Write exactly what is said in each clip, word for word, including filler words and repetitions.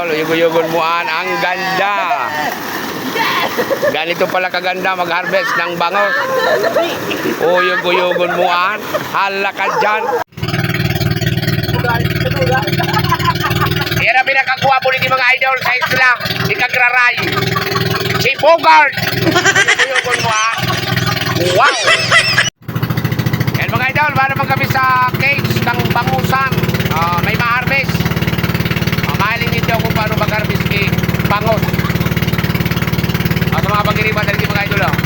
Uyog-uyogon mo an, ang ganda. Ganito pala kaganda mag-harvest ng bangos. Uyog-uyogon mo an. Hala ka dyan. Yan ang pinakagwapo ni mga idol sa isla. Ikagraray. Si Bogart. Uyog-uyogon mo an. Wow. Yan, mga idol, wala naman kami sa cage ng bangusan. Ah, may ma-harvest. Ah, mahiling ninyo kung paano mag-harvest ni bangos. Ah, sa mga pagiriba, dali, mga idol, oh.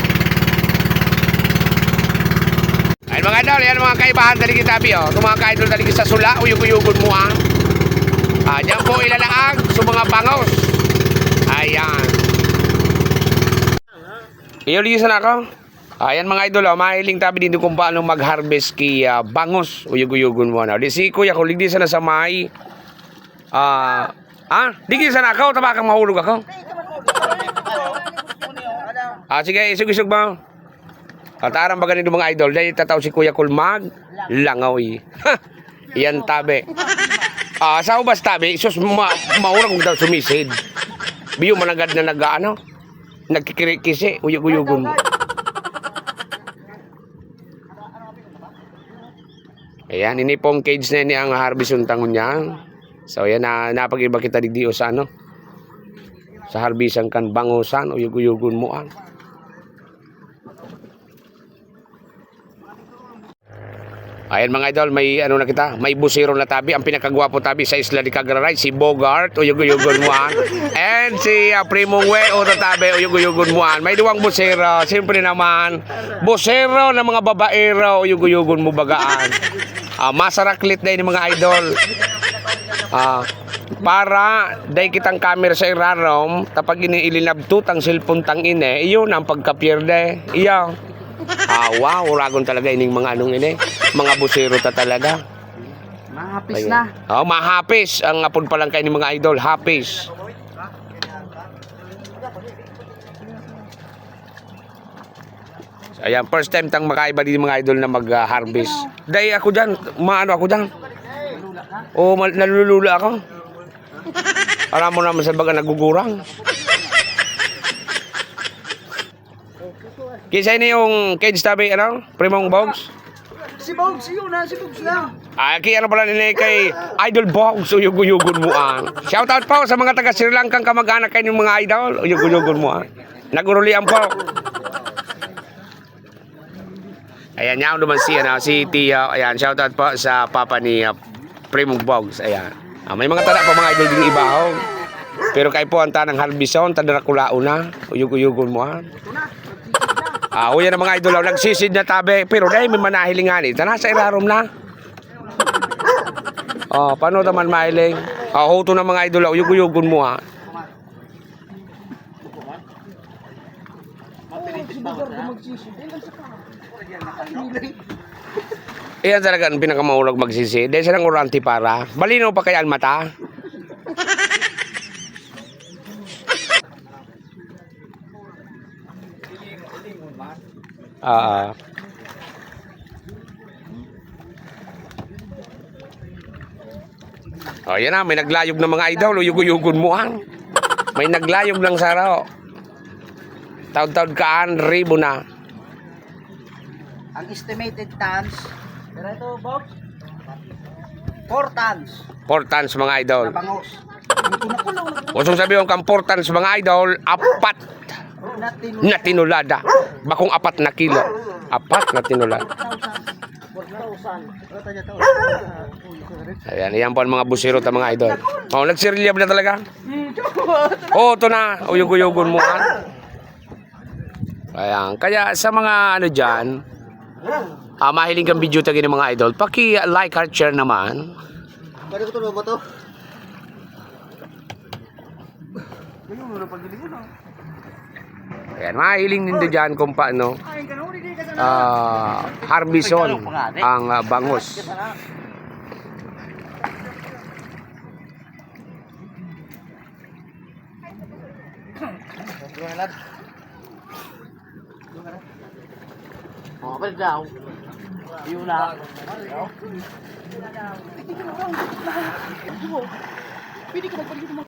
Ayan, mga idol, yan mga kaibahan, dali kita, abi, oh. Itong mga ka-idol, dali sa sula, uyog-uyogon mo, ah. Ah, diyan po ilalaag sa mga bangos. Ayan. Iyo, lisan ako. Ayan, mga idol, oh, mahiling tabi dito kung paano mag-harvest ki, ah, bangus. Uyog-uyogon mo, ano. Di si Kuya Kul, digdi sana sa may, ah, ah, digdi sana ako, tabakang mahulog ako. Ah, sige, isog-isog mo. Kataram ba ganito, mga idol? Dahil tataw si Kuya Kul mag langoy. Ha! Iyan tabi. Ah, sa ubas tabi, sus, ma-, maurag daw sumisid. Biyo managad na nag-aano, nagkikirikisi, uyog-uyogon mo. Ayan, ini pong cage na ini ang harvest yung tangon niya. So, ayan na, napag-iba kita digdi o sa ano, sa harbisan kan bangusan, uyog-uyogon mo, ah. Ayan, mga idol, may ano na kita, may busero na tabi. Ang pinakagwapo tabi sa Isla de Cagraray, si Bogart, uyog-uyogon mo, ah. And si, ah, Primong We, Oto tabi, uyog-uyogon mo, ah. May duwang busero, siyempre naman, busero ng mga babaero, uyog-uyogon mo bagaan. Ah, masaraklit na ini, mga idol. Ah, para dai kitang camera sa irarom, tapag ini ilinabtot ang cellphone tang ini, iyon ang pagkapierde. Iyo. Ah, wow, uragon talaga ining mga anong ini. Mga busero ta talaga. Mahapis Ayan. na. Oh, mahapis. Ang apod pa lang kayo ni mga idol, hapis. Ayan, first time tang makaiba din mga idol na mag-harvest. Dai ako dyan, maano ako dyan. O, mal- nalulula ako. Alam mo naman sa baga nagugurang. Kinsa ini yung cage tabi, ano? Primong Bogs? Si Bogs, yun na, si Bogs na. Ah, ki ano pala nini kay Idol Bogs, uyog-uyogon mo, ah. Shout out po sa mga taga Sri Lanka, kamag-anak kayo ng mga idol, uyog-uyogon mo, ah. Nag-urulian po. Ayan, yaon naman si, ano, si Tia. Ayan, shout out po sa papa ni, ah, Primong Bogs. Ayan. Ah, may mga tada pa mga idol ding ibahog. Pero kay po ang tanang harbison, tadrakulaon na. Uyog-uyogon mo, ha? Ah, uya na mga idol, oh, nagsisid na tabi. Pero dai, may manahiling nga ni. Tana sa irarom na. Oh, paano naman mahiling? Oh, huto na mga idol, oh, uyog-uyogon mo, ha? Iyan talaga ang pinakamaurag magsisi. Dahil silang urante para. Malinaw pa kaya ang mata? Ah. Oh, yan na, may naglayog na mga idol. Uyog-uyogon mo, ang. May naglayog ng saro. Taod-taod kaan, ribo na. Ang estimated tons, pero ito, Bob? Four tons. Four tons, mga idol. Na bangus. Gusto sabihin kang four tons, mga idol, apat Na tinulad. na tinulada. Bakong apat na kilo. Apat na tinulada. Ayan, ayan po ang mga busiro ta, mga idol. Oh, nagsirilyab na talaga. Oh, ito na. Uyog-uyogon mo, ha? Ayan. Kaya sa mga ano dyan, ah, mahiling kang video ta gini, mga idol, paki-like, heart, share naman. Pwede ko ito, ba ito? Ayan, mahiling nindo dyan kung paano, ah, harbison ang, ah, bangus. Mga pala daw. Yun na. Pwede ka magpalito mo.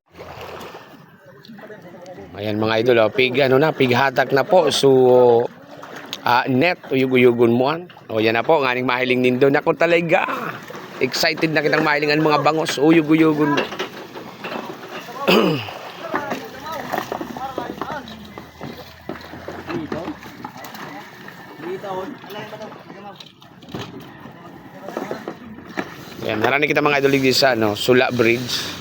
Ayan, mga idol, oh, pig, ano na, pighatak na po. So, ah, net, uyog-uyogon mo an. O, yan na po, nganing mahiling nindo. Nako talaga. Excited na kitang mahiling ang mga bangos. Uyog-uyogon mo. Ayan, harani kita, mga idol, digdi sa, ano, Sula Bridge.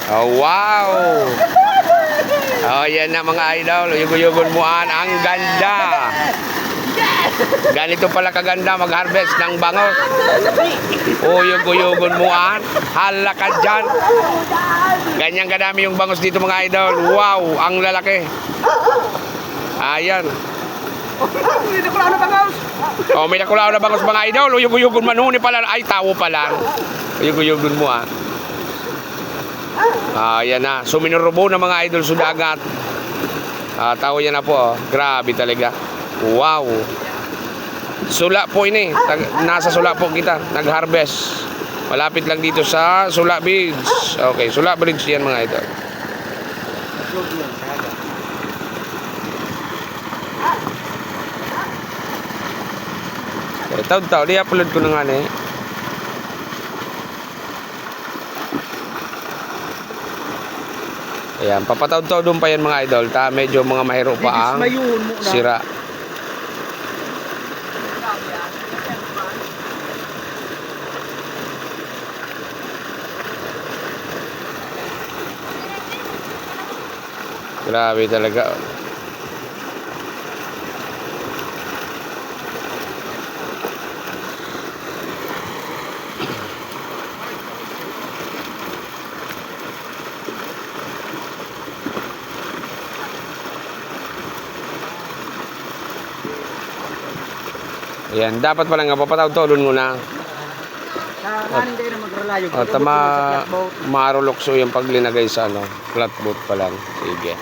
Oh, wow! Oh, yan na, mga idol. Uyog-uyogon mo an. Ang ganda! Ganito pala kaganda mag-harvest ng bangos. Uyog-uyogon mo an. Hala ka dyan. Ganyan kadami yung bangos dito, mga idol. Wow! Ang lalaki. Ayan. May nakulaw na bangos. Oh, may nakulaw na bangos, mga idol. Uyog-uyogon man, huni pala. Ay, tawo pala. Uyog-uyogon mo, ah. Ah, yan na. Suminurubo na, mga idol, sa dagat. Ah, tawo yan na po, oh. Grabe talaga. Wow. Sula po ini. Tag-, nasa Sula po kita. Nag-harvest. Malapit lang dito sa Sula Beach. Okay, Sula Bridge yan, mga idol. Eh, taon-taon, i-upload ko na nga ni. Ayan, papataod-taodon pa yan, mga idol. Ta, medyo mga mahiro pa ang Bibis mayuhon mo na. Sira. Grabe talaga, oh. Ayan, dapat pala nga papataod-taodon mo na. Sa kanin kayo na magralayo, at tama, sa flatboat. Marulukso yung paglinagay sa, ano, flatboat pa lang. Sige.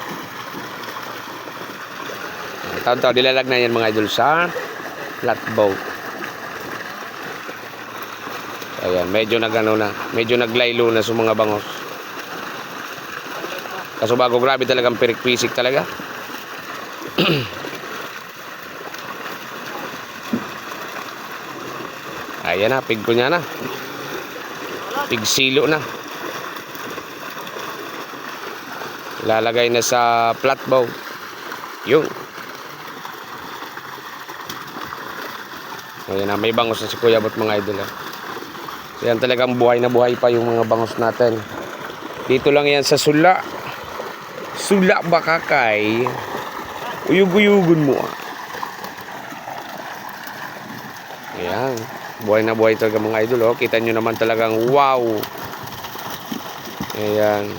Taon-taon, dilalag na yan, mga idol, sa flatboat. Ayan, medyo nag-ano na, medyo naglaylo na sa mga bangos. Kaso bago, grabe talagang pirik-pisik talaga. Ayan na, pig ko niya na. Pig silo na. Ilalagay na sa flatboat. Yun. Ayan na, may bangos na si Kuya Bot, mga idol, ah. So, yan talagang buhay na buhay pa yung mga bangos natin. Dito lang yan sa Sula. Sula, Bacacay. Uyog-uyogon mo, ah. Ayan. Buhay na buhay talaga, mga idol, oh. Kita nyo naman talagang wow. Ayan.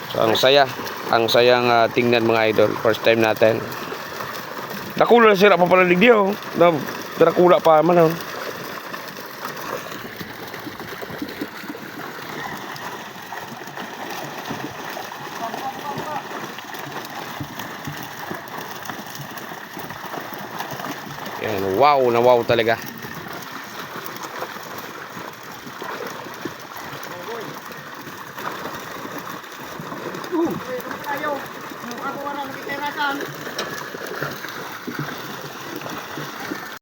So, ang saya. Ang sayang, ah, tingnan, mga idol. First time natin. Dakula na sira pa pala digdi, oh. Na, dakula pa man, oh. Yan, wow na wow talaga.